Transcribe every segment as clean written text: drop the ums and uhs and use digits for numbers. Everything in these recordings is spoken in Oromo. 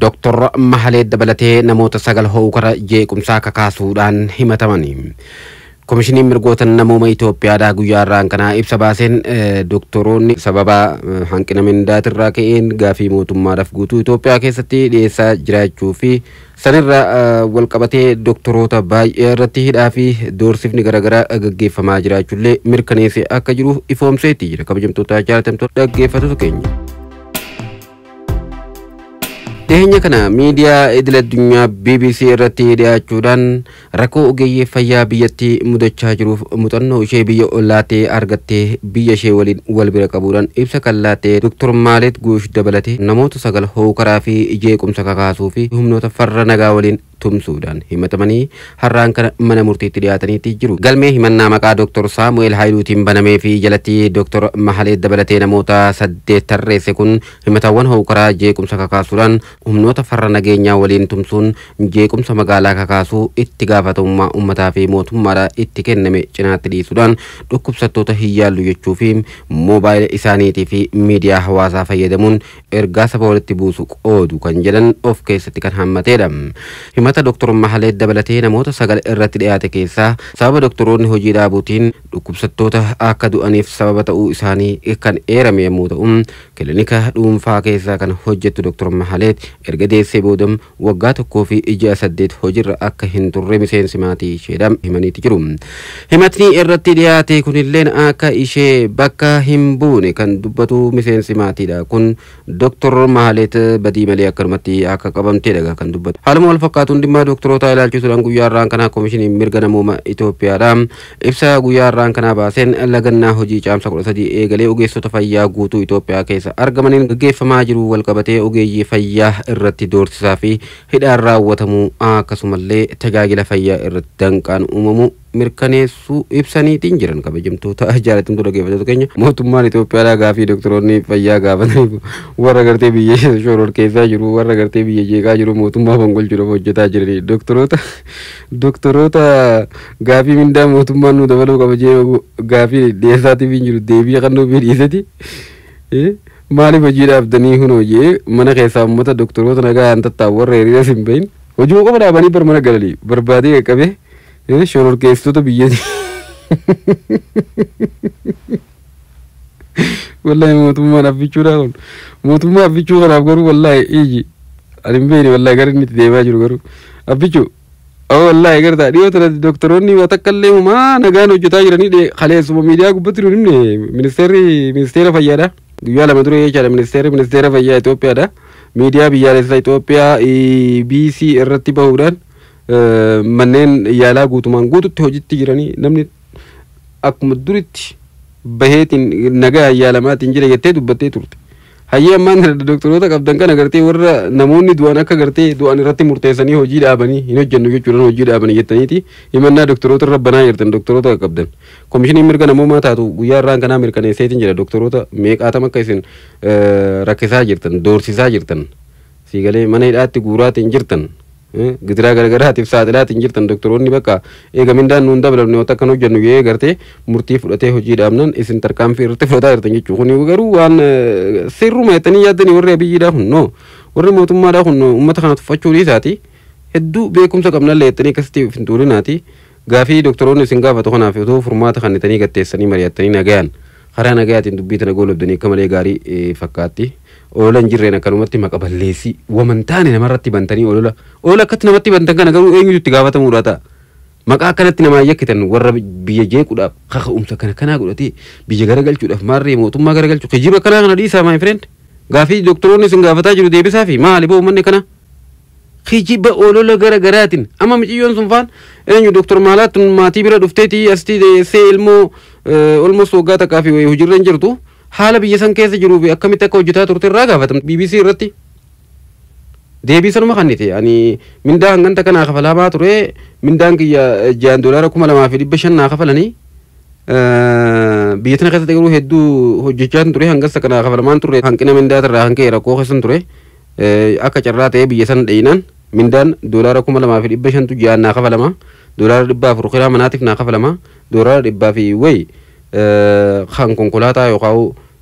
Dr. Mahalee dabalatee namoota 9 ho'ukara jeequmsaa kakaasuudhaan himatamani. Komishiniin mirgoota namooma Itoophiyaadhaa guyyaa har'aan kanaa ibsa baaseen doktoroonni sababa hanqina mindaatirraa ka'een gaafii mootummaadhaaf guutuu Itoophiyaa keessatti dhiyeessaa jiraachuu fi sanirra walqabatee doktoroota baay'ee irratti hidhaa fi doorsifni garaagaraa gaggeeffamaa jiraachuullee mirkaneessee akka jiru ifoomseetti jira. Kabajamtoota jaalatamtoota dhaggeeffattoota keenya. Dhiyeenya kana miidiyaa idil addunyaa BBC irratti dhiyaachuudhaan rakkoo ogeeyyii fayyaa biyyattii mudachaa jiruuf muuxannoo ishee biyya ollaatee argattee biyya ishee waliin wal bira qabuudhaan ibsa kan laattee Dr. Maaleet Guush dabalatee namoota 9 hookaraa fi jeequmsa kakaasuu fi humnoota farra nagaa waliin tumsuudhaan himatamanii har'aan kana mana murtiitti dhiyaataniitti jiru. Galmee himannaa maqaa Dr. Saamu'eel Haayiluutiin banamee fi jalatti Dr. Mahalee dabalatee namoota 8 tarreesse kun himatawwan hookaraa jeequmsa kakaasuudhaan humnoota farra nageenyaa waliin tumsuun jeequmsa magaalaa kakaasuu itti gaafatamummaa uummataa fi mootummaadhaa itti kenname cinaatti dhiisuudhaan dhukkubsattoota hin yaallu jechuu fi moobaayila isaaniitii fi miidiyaa hawaasaa fayyadamuun ergaa saba walitti buusu qoodu kan jedhan of keessatti kan hammateedha. Himata Dr. Mahalee dabalatee namoota 9 irratti dhiyaate keessaa sababa doktoroonni hojii dhaabuutiin dhukkubsattoota akka du'aniif sababa ta'uu isaanii kan eerame yommuu ta'u, kilinika dhuunfaa keessaa kan hojjettu Dr. Mahalee erga deessee booda waggaa 1 fi ji'a 8 hojiirra akka hin turre miseensi maatii isheedha himaniiti jiru. Himatni irratti dhiyaate kunilleen akka ishee bakka hin buune kan dubbatu miseensi maatiidha. Kun Dr. Mahaleet badii malee akkanumatti akka qabamteedha kan dubbatu. Haaluma wal fakkaatuun dhimma doktoroota ilaalchisuudhaan guyyaa har'aan kanaa Komishiniin mirga namooma Itoophiyaadha. Ibsa guyyaa har'aan kanaa baaseen lagannaa hojii caamsa 13 eegalee ogeessota fayyaa guutuu Itoophiyaa keessa argamaniin gaggeeffamaa jiru walqabatee ogeeyyii fayyaa irratti doorsisaa fi hidhaan raawwatamuu akkasumallee tajaajila fayyaa irratti danqaan uumamu mirkaneessuu ibsaniitiin jiran. Kabajamtoota jaalatamtoota dhaggeeffattoota keenya, mootummaan Itoophiyaadhaa gaafii doktoroonni fayyaa gaafataniif warra gartee biyya shoror keessaa jiru, warra gartee biyya jeeqaa jiru mootummaa fonqolchuudhaaf hojjetaa jirani. Doktoroota gaafii mindaa mootummaan nu dabaluu qaba jee gaafii dhiyeessaatiif hin jiru deebii kan nuuf dhiyeessati. Maaliif hojii dhaabdanii hunoo jee mana keessaa uummata doktoroota nagaa hin tattaa'u warra hiriira hin bahin hojii qofa dhaabanii bar mana galanii barbaadee qaqqabee shororkeessitoota biyyatti. Wallahi mootummaan abbichuudha kun mootummaa abbichuu kanaaf garuu wallahi iji ani hin beekne wallahi gara inni itti deemaa jiru garuu abbichuu wallahi gartaa dhiyoo tana doktoroonni waa takka illee maa nagaan hojjetaa jiranii kaleessuma miidiyaa gubbatti nu himne ministeerri ministeera fayyaadha. Guyyaa 2 dura jechaadha ministeerri ministeera fayyaa Itoophiyaadha. Miidiyaa biyyaalessaa Itoophiyaa EBC irratti bahuudhaan manneen yaalaa guutumaan guututti hojiitti jiranii namni akkuma duritti baheetiin nagaa yaalamaatiin jira jettee dubbattee turte. Hayyee ammaan doktoroota qabdan kana gartee warra namoonni du'an akka gartee du'an irratti murteessanii hojii dhaabanii hin hojjennu jechuudhaan hojii dhaabanii jettaniiti himannaa doktoroota irra banaa jirtan doktoroota qabdan. Komishiniin mirga namoomaa taatu guyyaa irraan kanaa mirkaneesseetiin jira doktoroota meeqaatam akka isin rakkisaa jirtan doorsisaa jirtan siigalee mana hidhaatti guuraatiin jirtan. Gidiraa garagaraatiif saaxilaatiin jirtan doktoroonni bakka eega mindaan nuun dabalamne wanta akkan hojjennu yee gartee murtii fudhatee hojii dhaabnan isin tarkaanfii irratti fudhataa jirtan jechuudha. Kun garuu waan sirruma jettanii yaaddanii warri abiyyiidhaa kun noo warri mootummaadhaa kun uummata kana tuffachuu dhiisaati hedduu beekumsa qabnallee jettanii akkasitti hin tuulinaati. Gaafii doktoroonni isin gaafatu kanaaf otoo furmaata kannitanii gatteessanii mari'attanii nagayaan karaa nagayaatiin dubbii tana goolabdanii akka malee gaarii fakkaatti. Olola hin jirreen akkanumatti maqa balleessii wamantaane namarratti bantanii olola olola akkatti namatti bantan kana garuu eenyutu itti gaafatamuudha ta'a. Maqaa akkanatti namaa yakkitan warra biyya jeequudhaaf kaka'umsa kana kanaa godhatee biyya garagalchuudhaaf maarree mootummaa garagalchuu kijiba kanaa kana dhiisaa my friend. Gaafii doktoroonni isin gaafataa jiru deebisaa fi maali boo uummanni kana. Kijiba olola gara garaatiin amma miciyyoon sun faan eenyu doktor Maalaat maatii bira dhufteetii asii deessee ilmoo olmos waggaa takkaa fi hojiirra hin jirtu. Haala biyya san keessa jiruu fi akkamitti akka hojjetaa turte irraa gaafatamte BBC irratti. Deebii sanuma kannite ani mindaa hanganta kanaa kafalamaa ture mindaan kiyya ji'aan doolaara 2500 naa kafalanii biyya tana keessatti garuu hedduu hojjechaa ture hangasa kanaa kafalamaan ture hanqina mindaa irraa hanqee rakkoo keessan ture akka carraa ta'ee biyya san dheeyinaan mindaan doolaara 2500 ji'aan naa kafalama doolaara 400 kiraa manaatiif naa kafalama doolaara 100 fi wayi kan konkolaataa yookaan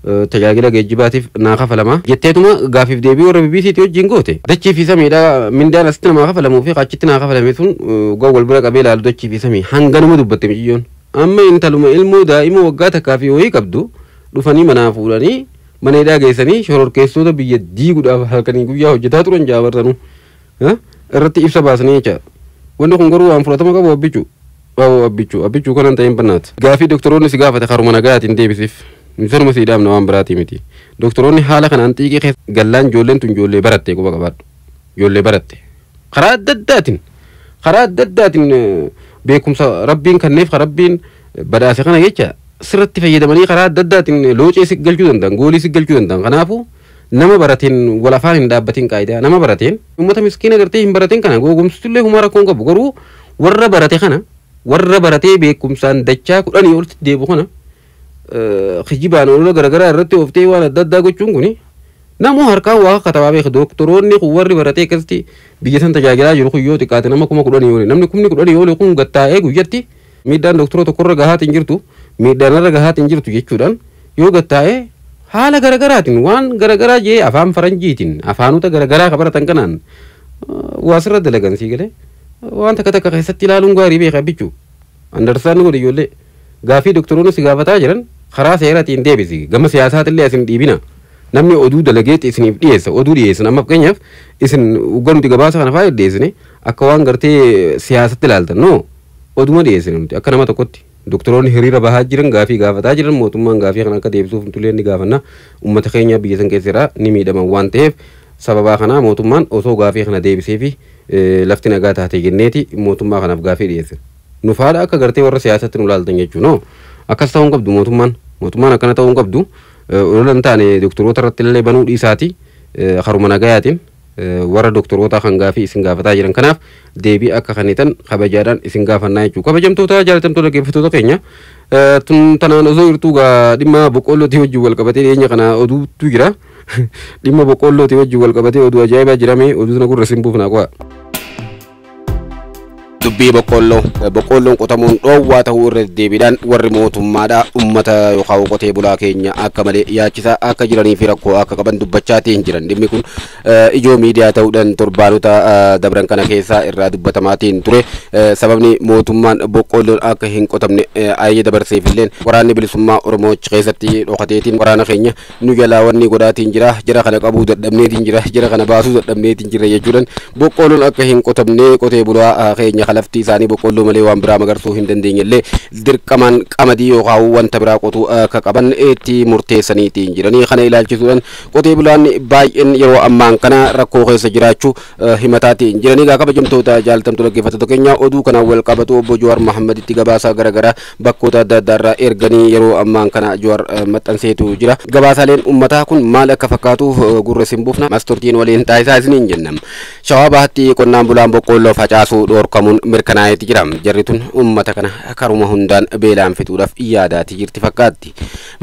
Tajaajila geejjibaatiif naa kafalama jetteetuma gaafiif deebii warra BBC'ti wajjin goote. Dachii fi samiidha mindaan asitti namaa kafalamuu fi achitti naa kafalame sun gowwal wal bira qabee ilaalu dachii fi samii hanganuma dubbatte miciyyoon. Amma intaluma ilmoo daa'ima waggaa takkaa fi wayii qabdu dhufanii manaa fuudhanii mana hidhaa geessanii shororkeessota biyya diiguudhaaf halkanii guyyaa hojjetaa turan jaabartanuu irratti ibsa baasanii jecha. Wanni kun garuu waan fudhatama qabu abbichuu. Abbichuu abbichuu kanan ta'een bannaati. Gaafii doktoroonni si gaafate karuma nagaatiin deebisiif. Misoruma sii dhaabna waan biraatii miti. Doktoroonni haala kanaan xiiqii keessa gallaan ijoolleen tun ijoollee baratte quba qabaadhu. Ijoollee baratte. Karaa adda addaatiin karaa adda addaatiin beekumsa rabbiin kanneef rabbiin badhaase kana jecha sirratti fayyadamanii karaa adda addaatiin loocee si galchuu danda'an goolii si galchuu danda'an. Kanaafuu nama barateen wal afaan hin dhaabbatiin qaayidaa nama barateen uummata miskiina gartee hin barateen kana googomsitullee humaa rakkoon qabu garuu warra barate kana warra baratee beekumsaan dachaa 10 olitti deebu kana kijibaan olola garaagaraa irratti ooftee waan adda addaa gochuun kuni namoo harkaan waa katabaa beeku. Doktoroonni kun warri baratee akkasitti biyya san tajaajilaa jiru kun yoo xiqqaate nama 10,000 oli namni 10,000 oli kun gattaa'ee guyyatti miidhaan doktora tokkorra gahaatiin jirtu miidhaan irra gahaatiin jirtu jechuudhaan yoo gattaa'ee haala garaagaraatiin waan garaagaraa jee afaan faranjiitiin afaanota garaagaraa kabaratan kanaan waa sirra dalagan sii galee waan takka takka keessatti ilaaluun gaarii beeka bichuu andarsaan godhe ijoollee gaafii doktoroonni si gaafataa jiran karaa seeraatiin deebisi gama siyaasaatillee asin dhiibina namni oduu dalageetti isiniif dhiyeessa oduu dhiyeessan amma fakkeenyaaf isin waggaa nuti gabaasa kana fa'aa dhiyeessine akka waan gartee siyaasatti ilaaltan noo oduma dhiyeessine nuti akka nama tokkotti doktoroonni hiriira bahaa jiran gaafii gaafataa jiran mootummaan gaafii kana akka deebisuuf tullee ni gaafanna uummata keenya biyya san keessaa ni miidhaman waan ta'eef sababaa kanaa mootummaan osoo gaafii kana deebisee fi lafti nagaa taate jenneeti mootummaa kanaaf gaafii dhiyeesse. Nu faadha akka gartee warra siyaasatti nu ilaaltan jechuun noo akkas ta'uu hin qabdu mootummaan akkana ta'uu hin qabdu olola hin taane doktoroota irratti illee banuu dhiisaati karuma nagayaatiin warra doktoroota kan gaafii isin gaafataa jiran kanaaf deebii akka kanitan kabajaadhaan isin gaafannaa jechuudha. Kabajamtoota jaalatamtoota dhaggeeffattoota keenya tun tanaan osoo jirtuu gaa dhimma boqqollootii wajjin wal qabatee dhiyeenya kana oduutu jira. Dhimma boqqollootii wajjin wal qabatee oduu ajaa'ibaa jirame oduu sana gurra isin buufnaa qo'a. Dubbii boqqolloo boqqolloon qotamuun dhoowwaa ta'uu irra deebiidhaan warri mootummaadha uummata yookaan qotee bulaa keenya akka malee yaachisaa akka jiranii fi rakkoo akka qaban dubbachaatiin jiran. Dhimmi kun ijoo miidiyaa ta'uudhaan torbaanota dabran kana keessaa irraa dubbatamaatiin ture. Sababni mootummaan boqqolloon akka hin qotamne ajaja dabarseefilleen waraanni bilisummaa Oromoo keessatti dhokateetiin waraana keenya nu jalaa wanni godhaatiin jira jara kana qabuu dadhabneetiin jira jara kana baasuu dadhabneetiin jira jechuudhaan boqqolloon akka hin qotamne qotee bulaa keenya lafti isaanii boqqolloo malee waan biraa magarsuu hin dandeenye illee dirqamaan qamadii yookaan wanta biraa qotuu akka qaban itti murteessaniitiin jiranii. Kana ilaalchisuudhaan qotee bulaan baay'een yeroo ammaan kana rakkoo keessa jiraachuu himataatiin jiranii. Egaa kabajamtoota jaalatamtoota dhaggeeffattoota keenya oduu kanaan wal qabatu obbo Jawaar Mahaammaditti gabaasaa garaagaraa bakkoota adda addaarraa erganii yeroo ammaan kana Jawaar maxxanseetu jira. Gabaasaaleen uummataa kun maal akka fakkaatuuf gurra isin buufna mastortiin waliin taasisaa isiniin jennam. Shawaa Bahaatti qonnaan bulaan boqqolloo facaasuu dhoorkamuun mirkanaa'eeti jira. Jarri tun uummata kana karuma hundaan beelaan fixuudhaaf yaadaati jirti fakkaatti.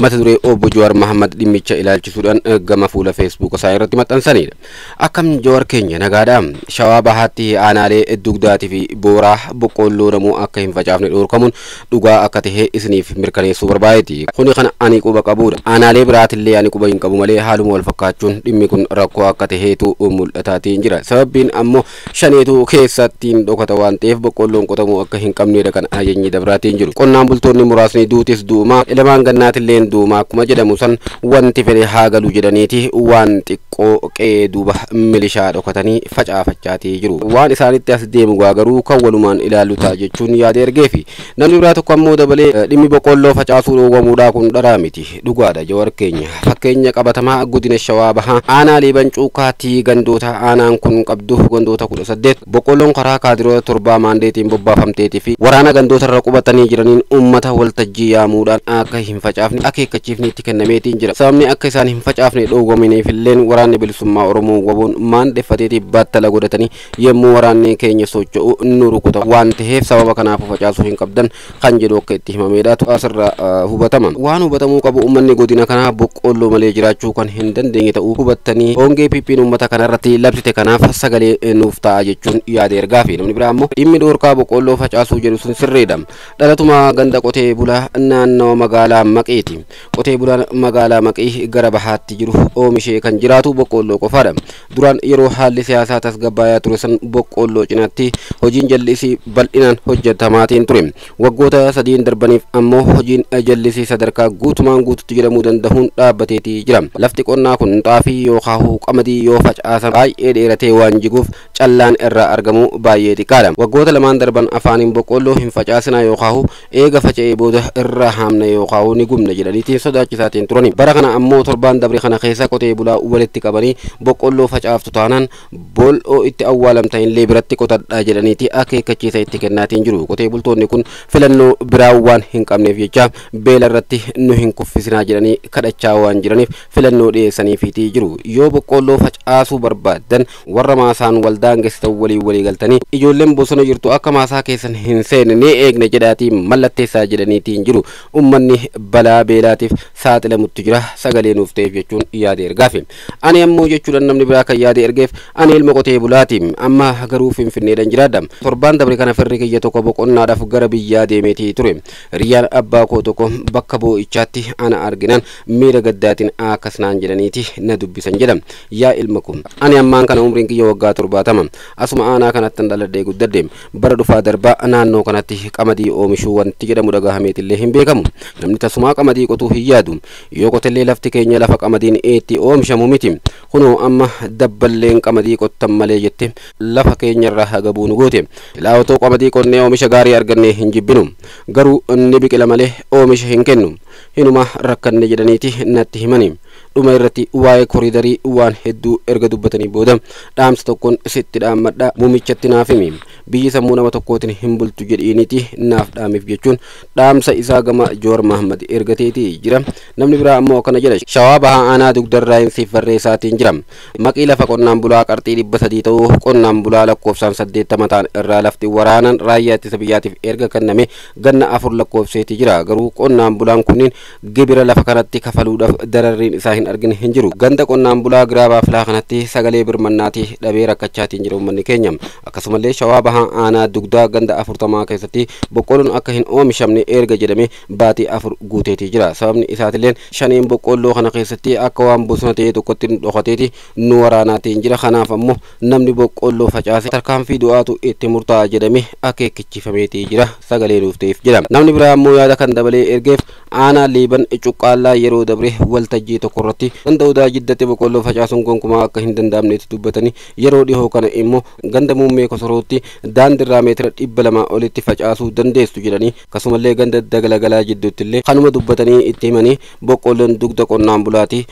Mata duree obbo Jawaar Mahaammad dhimmicha ilaalchisuudhaan gama fuula feesbuuk isaa irratti maxxansanidha. Akkam Jawaar keenya nagaadha. Shawaa Bahaatti aanaalee Dugdaatii fi Booraa boqqolloo namuu akka hin facaafne dhoorkamuun dhugaa akka tahe isiniif mirkaneessuu barbaadeeti. Kuni kana ani quba qabuudha. Aanaalee biraatillee ani quba hin qabu malee haaluma wal fakkaachuun dhimmi kun rakkoo akka taheetu mul'ataatiin jira. Sababbiin ammoo shaneetu keessattiin dhokata waan ta'eef boqqolloon qotamuu akka hin qabneedha kan ajajni dabraatiin jiru. Qonnaan bultoonni muraasni duutis duumaa ilmaan gannaatilleen duumaa akkuma jedhamu san wanti fedhe haa galu jedhaniiti waan xiqqoo qe'ee duuba milishaa dhokatanii facaafachaatii jiru. Waan isaanitti as deemu garuu kan walumaan ilaallu ta'a jechuun yaada ergeefi. Namni biraa tokko ammoo dabalee dhimmi boqqolloo facaasuu dhoowwamuudhaa kun dharaa miti dhugaadha Jawaar keenya. Fakkeenya qabatamaa godina Shawaa Bahaa aanaa Liiban Cuukkaatii gandoota aanaan kun qabdu gandoota 18 boqqolloon karaa kaadiroota torbaa maandeetiin bobbaafamteetii fi waraana gandoota irra qubatanii jiraniin uummata waltajjii yaamuudhaan akka hin facaafne akeekkachiifni itti kennameetiin jira. Sababni akka isaan hin facaafne dhoowwamaniifilleen waraanni bilisummaa Oromoo waboon maandeffateetii battala godhatanii yemmuu waraanni keenya socho'u nu rukuta waan ta'eef sababa kanaafuu facaasuu hin qabdan kan jedhu akka itti himameedhaatu asirra hubatama. Waan hubatamuu qabu uummanni godina kanaa boqqolloo malee jiraachuu kan hin dandeenye ta'uu hubattanii hongee piippiin uummata kanarratti labsite kanaaf sagalee nuuf ta'a jechuun yaada ergaa fi namni biraa ammoo dhimmi Dhimmi dhoorkaa boqqoolloo facaasuu jedhu sun sirriidha. Dhalatuma ganda qotee bulaa naannoo magaalaa Maqiiti. Qotee bulaan magaalaa Maqii gara bahaatti jiru oomishee kan jiraatu boqqoolloo qofaadha. Duraan yeroo haalli siyaasaa tasgabbaayaa ture san boqqoolloo cinaatti hojiin jallisii bal'inaan hojjetamaatiin ture. Waggoota 3 darbaniif ammoo hojiin jallisii sadarkaa guutumaan guututti jedhamuu danda'uun dhaabbateetii jira. Lafti qonnaa kun xaafii yookaan qamadii yoo facaasan baay'ee dheeratee waan jiguuf callaan irraa argamu baay'ee xiqqaadha. Waggoota 2 darban afaaniin boqqoolloo hin facaasinaa yookaan eega faca'ee booda irraa haamna yookaan ni gubna jedhaniitiin sodaachisaatiin turani. Bara kana ammoo torbaan dabre kana keessa qotee bulaa walitti qabanii boqqoolloo facaaftu taanaan bool'oo itti awwaalamtan illee biratti qotadhaa jedhaniiti akeekkachiisa itti kennaatiin jiru. Qotee bultoonni kun filannoo biraa waan hin qabneef jecha beela irratti nu hin kuffisinaa jedhanii kadhachaa waan jiraniif filannoo dhiyeessaniifiitii jiru. Yoo boqqoolloo facaasuu barbaaddan warra maasaan waldaan geessitan waliin walii galtanii ijoolleen bosona jirtu akka maasaa keessan hin seenne ni eegne jedhaatii mallatteessaa jedhaniitiin jiru. Uummanni balaa beelaatiif saaxilamutti jira sagalee nuuf ta'eef jechuun yaada ergaafi. Ani ammoo jechuudhaan namni biraa kan yaada ergeef ani ilma qotee bulaati. Amma garuu Finfinneedhaan jiraadha. Torbaan dabre kana firri kiyya tokko boqonnaadhaaf gara biyyaa deemeetii ture. Riyyaan abbaa koo tokko bakka boo'ichaatti ana arginaan miira gaddaatiin akkas naan jedhaniiti na dubbisan jedha. Yaa ilma koo, ani ammaan kana umriin kiyya waggaa 70. Asuma aanaa kanatti dhaladhee guddadhe. Bara dhufaa darbaa naannoo kanatti qamadii oomishuu wanti jedhamu dhagahameetillee hin beekamu. Namni tasumaa qamadii qotuu hin yaadu. Yoo qotellee lafti keenya lafa qamadiin itti oomishamu miti. Kunoo amma dabballeen qamadii qottan malee jette lafa keenyarraa hagabuu nu goote. Ilaa otoo qamadii qonnee oomisha gaarii argannee hin jibbinu. Garuu inni biqila malee oomisha hin kennu. Hinuma rakkanne jedhaniiti natti himani. Dhuma irratti waa'ee koriidarii waan hedduu erga dubbatanii booda dhaamsa tokkoon sitti dhaammadha muumichatti naaf himi. Biyyi sammuu nama tokkootiin hin bultu jedhiiniiti naaf dhaamiif jechuun dhaamsa isaa gama Joor Mahammad ergateetii jira. Namni biraa ammoo akkana jedha. Shawaa bahaa aanaa dugdarraa hin siif barreessaatiin jira. Maqii lafa qonnaan bulaa qarxii 300 ta'uu qonnaan bulaa lakkoofsaan 80 ta'an irraa lafti waraanan raayyaa ittisa biyyaatiif erga kenname ganna 4 lakkoofseetii jira. Garuu qonnaan bulaan kunniin gibira lafa kanatti kafaluudhaaf dararriin isaa hin argine hin jiru. Ganda qonnaan bulaa giraabaa filaa kanatti sagalee birmannaatii dhabee rakkachaatiin jira uummanni keenya. Akkasumallee shawaa bahaa aanaa dugdaa ganda 40 keessatti boqqolloon akka hin oomishamne erga jedhame baatii 4 guuteetii jira. Sababni isaatilleen shaniin boqqolloo kana keessatti akka waan bosona ta'e tokkotti dhokateeti nu waraanaatiin jira. Kanaaf ammoo namni boqqolloo facaase tarkaanfii du'aatu itti murtaa'a jedhame akeekkachiifameetii jira. Sagalee nuuf ta'eef jira. Namni biraa ammoo yaada kan dabalee ergeef aanaa Liiban Cuqqaallaa yeroo dabre waltajjii tokko irratti ganda Odaa Jiddatti boqqolloo facaasuun gonkumaa akka hin danda'amnetti dubbatanii yeroo dhihoo kana immoo ganda muummee Kosorootti daandiirraa meetira 200 olitti facaasuu dandeessu jedhanii akkasumallee ganda Dagalagalaa jidduutti illee kanuma dubbatanii itti himanii boqqolloon dugda qonnaan bulaati.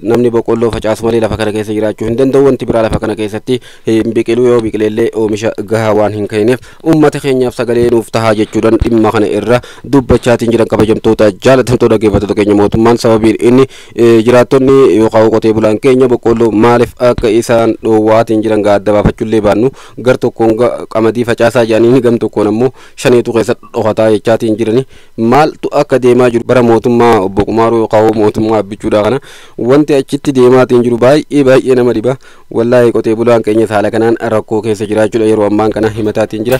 Namni boqqolloo facaasu malee lafa kana keessa jiraachuu hin danda'u. Wanti biraa lafa kana keessatti hin biqilu yoo biqileellee oomisha gahaa waan hin kennineef uummata keenyaaf sagalee nuuf tahaa jechuudhaan dhimma kana irra dubbachaatiin jiran kabajamtoota jaalatamtoota dhaggeeffattoota keenya. Mootummaan sababiin inni jiraattonni yookaan qotee bulaan keenya boqqolloo maaliif akka isaan dhoowwaatiin jiran adda baafachuullee baannu gar tokkoon qamadii facaasaa jedhanii gam tokkoon ammoo shaneetu keessa dhokataa jechaatiin jirani maaltu akka deemaa jiru bara mootummaa obbo Qumaaruu yookaan mootummaa Abbichuudhaa kana wanti achitti deemaatiin jiru baay'ee baay'ee nama dhiba. Wallaahi qotee bulaan keenya haala kanaan rakkoo keessa jiraachuudha yeroo ammaan kana himataatiin jira.